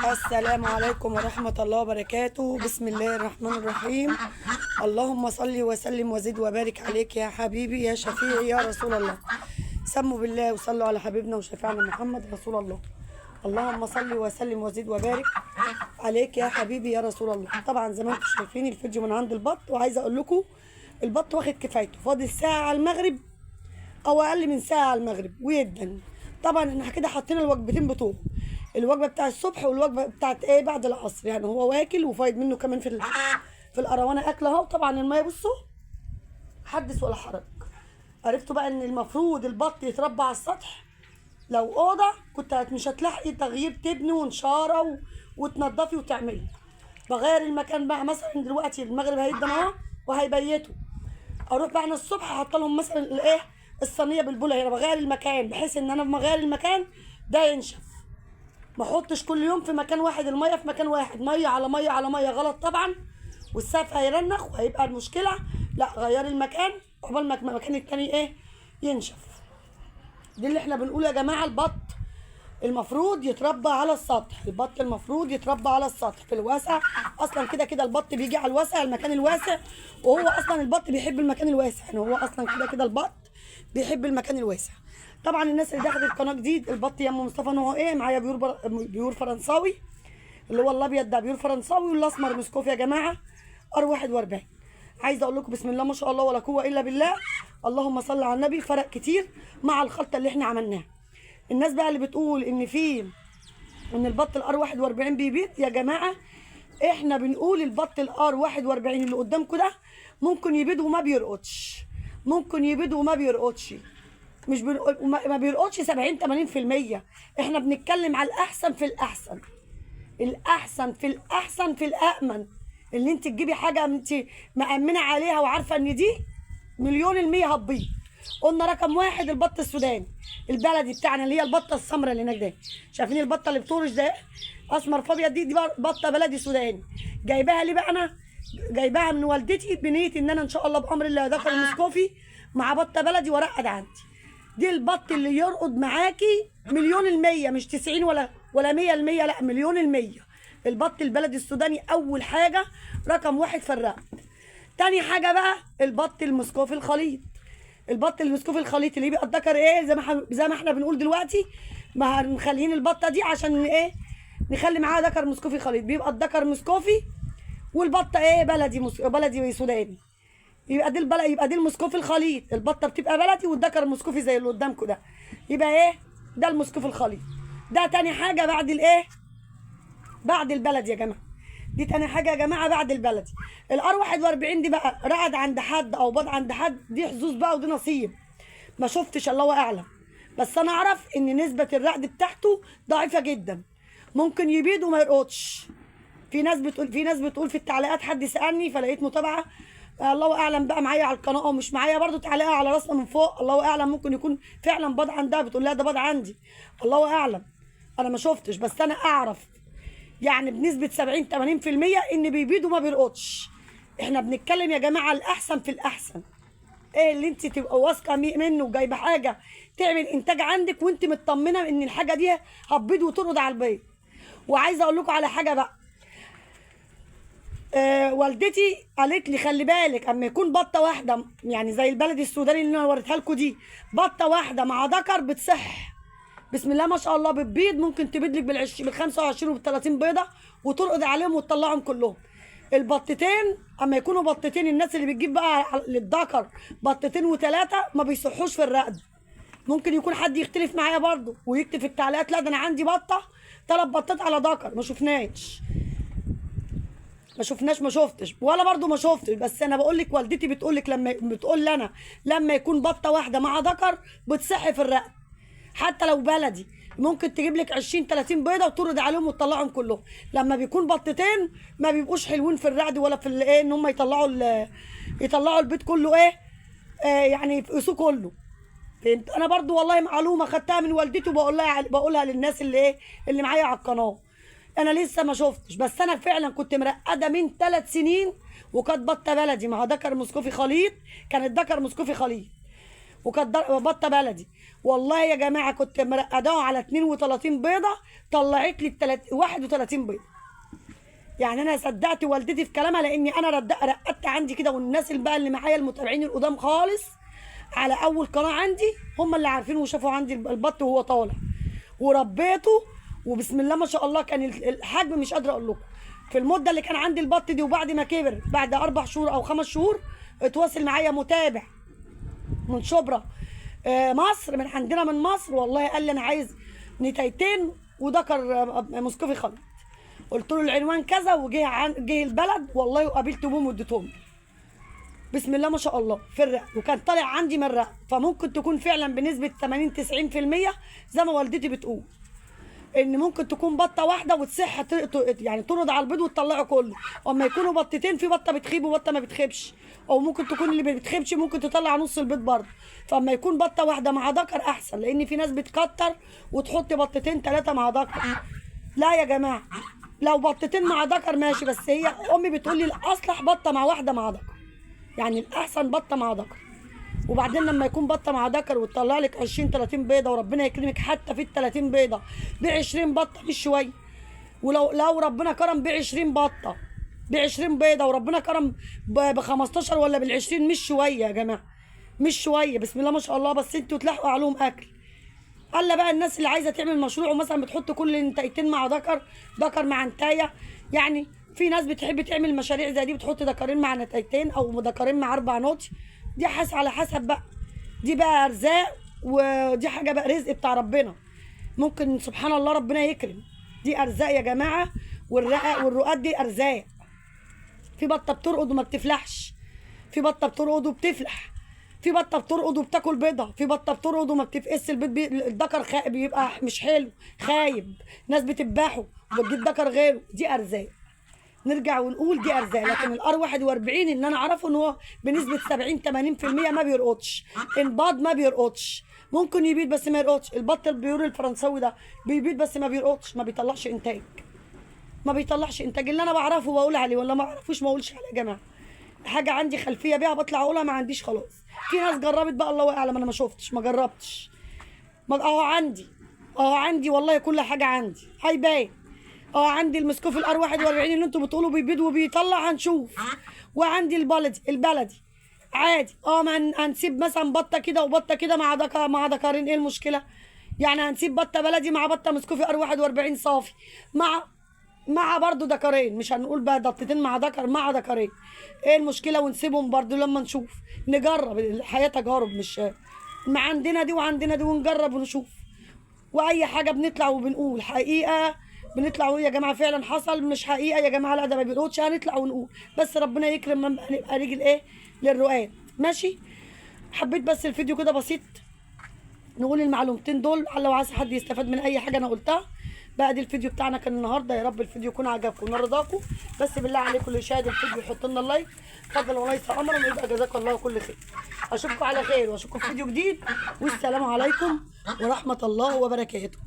السلام عليكم ورحمة الله وبركاته. بسم الله الرحمن الرحيم. اللهم صل وسلم وزد وبارك عليك يا حبيبي يا شفيعي يا رسول الله. سموا بالله وصلوا على حبيبنا وشفيعنا محمد رسول الله. اللهم صل وسلم وزد وبارك عليك يا حبيبي يا رسول الله. طبعا زي ما انتم شايفين الفيديو من عند البط، وعايزه اقول لكم البط واخد كفايته، فاضل ساعة على المغرب او اقل من ساعة على المغرب ويدن. طبعا احنا كده حاطين الوجبتين بتوعه، الوجبة بتاع الصبح والوجبه بتاعت ايه بعد العصر، يعني هو واكل وفايد منه كمان في القروانه اكل اهو. طبعا المية بصوا حدث ولا حرج. عرفتوا بقى ان المفروض البط يتربى على السطح. لو اوضة كنت مش هتلاحقي تغيير تبني ونشاره وتنضفي وتعملي. بغير المكان بقى، مثلا دلوقتي المغرب هيدن اهو وهيبيتوا، اروح بقى انا الصبح احط لهم مثلا الايه الصينية بالبوله هنا، بغير المكان بحيث ان انا لما اغير المكان ده ينشف، ما احطش كل يوم في مكان واحد المية في مكان واحد، مية على مية على مية غلط طبعا، والسقف هيرنخ وهيبقى المشكلة. لا غيري المكان عقبال ما المكان التاني ايه ينشف. دي اللي احنا بنقوله يا جماعة، البط المفروض يتربى على السطح، البط المفروض يتربى على السطح في الواسع. اصلا كده كده البط بيجي على الواسع، المكان الواسع، وهو اصلا البط بيحب المكان الواسع، يعني هو اصلا كده كده البط بيحب المكان الواسع. طبعا الناس اللي دخلت القناة جديد، البط يا ام مصطفى نوعه ايه؟ معايا pure فرنساوي اللي هو الابيض ده pure فرنساوي، والاسمر مسكوف يا جماعة R 41. عايزه اقول لكم بسم الله ما شاء الله ولا قوة الا بالله، اللهم صل على النبي، فرق كتير مع الخلطة اللي احنا عملناها. الناس بقى اللي بتقول ان في ان البط ال R 41 بيبيض، يا جماعة احنا بنقول البط ال R 41 اللي قدامكم ده ممكن يبيض وما بيرقدش، ممكن يبيض وما بيرقدش، مش بنقول ما بيرقدش 70 80%. احنا بنتكلم على الاحسن في الاحسن، الاحسن في الاحسن في الامن، اللي انت تجيبي حاجة انت مأمنه عليها وعارفه ان دي 1,000,000% هتبيض. قلنا رقم واحد البط السوداني البلدي بتاعنا اللي هي البطة السمراء اللي هناك ده، شايفين البطة اللي بتورش ده اسمر فابيض دي بطه بلدي سوداني. جايباها ليه بقى؟ انا جايباها من والدتي بنيه ان انا ان شاء الله بامر الله ادخل المسكوفي مع بطه بلدي وارقد عندي. دي البط اللي يرقد معاكي 1,000,000%، مش 90 ولا 100%، لا 1,000,000%. البط البلدي السوداني اول حاجة رقم واحد في الرقد. تاني حاجة بقى البط المسكوفي الخليط، البط المسكوفي الخليط اللي بيبقى الذكر ايه زي ما احنا بنقول دلوقتي، ما مخليين البطة دي عشان ايه نخلي معاها ذكر مسكوفي خليط، بيبقى الذكر مسكوفي والبطه ايه بلدي بلدي سوداني. يبقى دي البلد، يبقى دي المسكوفي الخليط، البطة بتبقى بلدي والذكر المسكوفي زي اللي قدامكم ده، يبقى ايه ده المسكوفي الخليط. ده تاني حاجة بعد الايه بعد البلد يا جماعة، دي تاني حاجة يا جماعة بعد البلدي. ال R 41 دي بقى رقد عند حد او بض عند حد، دي حظوظ بقى ودي نصيب، ما شفتش الله اعلم، بس انا اعرف ان نسبه الرقد بتاعته ضعيفة جدا، ممكن يبيض وما يرقدش. في ناس بتقول في التعليقات، حد سالني فلقيت متابعه الله اعلم بقى معايا على القناة او مش معايا، برضو تعليقها على راسنا من فوق، الله اعلم ممكن يكون فعلا بض عندها، بتقول لها ده بض عندي، الله اعلم انا ما شفتش، بس انا اعرف يعني بنسبة 70 80% ان بيبيض وما بيرقدش. احنا بنتكلم يا جماعة الاحسن في الاحسن، ايه اللي انت تبقى واثقة منه وجايبه حاجة تعمل انتاج عندك وانت مطمنه ان الحاجة دي هتبيض وترقد على البيض. وعايزه اقول لكم على حاجة بقى، والدتي قالت لي خلي بالك اما يكون بطه واحدة، يعني زي البلدي السوداني اللي انا وريتها لكم دي، بطه واحدة مع ذكر بتصح بسم الله ما شاء الله، بتبيض، ممكن تبيض لك بال 25 وبال 30 بيضة وترقد عليهم وتطلعهم كلهم. البطتين اما يكونوا بطتين، الناس اللي بتجيب بقى للذكر بطتين وثلاثة ما بيصحوش في الرقد. ممكن يكون حد يختلف معايا برضو ويكتب في التعليقات لا ده انا عندي بطه 3 بطات على ذكر، ما شفناش ما شفناش ما شفتش ولا برضو ما شفتش، بس انا بقول لك والدتي بتقول لك لما بتقول لنا لما يكون بطه واحدة مع ذكر بتصح في الرقد، حتى لو بلدي ممكن تجيب لك 20 30 بيضة وترد عليهم وتطلعهم كلهم. لما بيكون بطتين ما بيبقوش حلوين في الرعد ولا في الايه ان هم يطلعوا البيت كله ايه يعني يفقسوه كله. فهمت؟ انا برضو والله معلومة خدتها من والدتي وبقول لها بقولها للناس اللي ايه اللي معايا على القناة. انا لسه ما شفتش، بس انا فعلا كنت مرقده من 3 سنين، وكانت بطه بلدي مع ذكر مسكوفي خليط، كانت ذكر مسكوفي خليط وكانت بطه بلدي، والله يا جماعة كنت مرقداها على 32 بيضة، طلعت لي 31 بيضة. يعني انا صدقت والدتي في كلامها، لاني انا رقدت عندي كده، والناس اللي بقى اللي معايا المتابعين القدام خالص على اول قناة عندي هم اللي عارفين وشافوا عندي البط وهو طالع، وربيته وبسم الله ما شاء الله. كان الحجم مش قادرة اقول لكم. في المدة اللي كان عندي البط دي، وبعد ما كبر بعد 4 شهور او 5 شهور، اتواصل معايا متابع من شبرا مصر، من عندنا من مصر، والله قال لي انا عايز نتايتين وذكر مسكوفي خليط. قلت له العنوان كذا، وجه جه البلد والله وقابلت بهم واديتهم. بسم الله ما شاء الله في الرق، وكان طالع عندي من الرق. فممكن تكون فعلا بنسبة 80 90% زي ما والدتي بتقول، ان ممكن تكون بطه واحدة وتصح يعني ترد على البيض وتطلعه كله. اما يكونوا بطتين، في بطه بتخيب وبطه ما بتخيبش، او ممكن تكون اللي ما بتخيبش ممكن تطلع نص البيض برضه. فاما يكون بطه واحدة مع ذكر احسن، لان في ناس بتكتر وتحط بطتين 3 مع ذكر. لا يا جماعة، لو بطتين مع ذكر ماشي، بس هي امي بتقول لي الاصلح بطه مع واحدة مع ذكر، يعني الاحسن بطه مع ذكر. وبعدين لما يكون بطه مع ذكر وتطلع لك 20 30 بيضة، وربنا يكرمك حتى في ال 30 بيضة ب 20 بطه مش شوية. ولو ربنا كرم ب 20 بطه ب 20 بيضة، وربنا كرم ب 15 ولا بال 20، مش شوية يا جماعة، مش شوية بسم الله ما شاء الله. بس انتوا تلحقوا عليهم اكل. الا بقى الناس اللي عايزه تعمل مشروع ومثلا بتحط كل انتايتين مع ذكر، ذكر مع انتايه، يعني في ناس بتحب تعمل مشاريع زي دي، بتحط ذكرين مع نتايتين او ذكرين مع 4 نوت. دي حس على حسب بقى، دي بقى ارزاق، ودي حاجة بقى رزق بتاع ربنا، ممكن سبحان الله ربنا يكرم. دي ارزاق يا جماعة، والرقاد دي ارزاق. في بطه بترقد وما بتفلحش، في بطه بترقد وبتفلح، في بطه بترقد وبتاكل بيضة، في بطه بترقد وما بتفقس البيض، الذكر بيبقى مش حلو خايب، ناس بتذبحه وبتجيب ذكر غيره. دي ارزاق، نرجع ونقول دي ارزاق. لكن ال R 41 اللي انا اعرفه ان هو بنسبة 70 80% ما بيرقدش، الباض ما بيرقدش، ممكن يبيض بس ما يرقدش. البط ال pure الفرنساوي ده بيبيض بس ما بيرقدش، ما بيطلعش انتاج، ما بيطلعش انتاج. اللي انا بعرفه بقول عليه، ولا ما اعرفوش ما اقولش عليه يا جماعة. حاجة عندي خلفية بيها بطلع اقولها، ما عنديش خلاص. في ناس جربت بقى الله اعلم، انا ما شفتش، ما جربتش. اهو عندي، اهو عندي والله كل حاجة عندي هيبان. عندي المسكوف ال R 41 اللي انتوا بتقولوا بيبيض وبيطلع، هنشوف. وعندي البلدي، البلدي عادي. ما هنسيب مثلا بطه كده وبطه كده مع ذكر مع ذكرين، ايه المشكلة؟ يعني هنسيب بطه بلدي مع بطه مسكوفي R 41 صافي مع برضو ذكرين، مش هنقول بقى بطتين مع ذكر، مع ذكرين، ايه المشكلة؟ ونسيبهم برضو لما نشوف، نجرب. الحياة تجارب، مش ما عندنا دي وعندنا دي، ونجرب ونشوف. واي حاجة بنطلع وبنقول حقيقة، بنطلع ونقول يا جماعة فعلا حصل، مش حقيقة يا جماعة لا ده ما بيقولش، هنطلع ونقول. بس ربنا يكرم نبقى رجل ايه للرؤات. ماشي، حبيت بس الفيديو كده بسيط نقول المعلومتين دول، لو عايز حد يستفاد من اي حاجة انا قلتها. بقى دي الفيديو بتاعنا كان النهارده، يا رب الفيديو يكون عجبكم ونرضاكم. بس بالله عليكم اللي يشاهد الفيديو يحط لنا ال like، فضل وليس امرا، ويبقى جزاك الله كل خير. اشوفكم على خير واشوفكم في فيديو جديد، والسلام عليكم ورحمة الله وبركاته.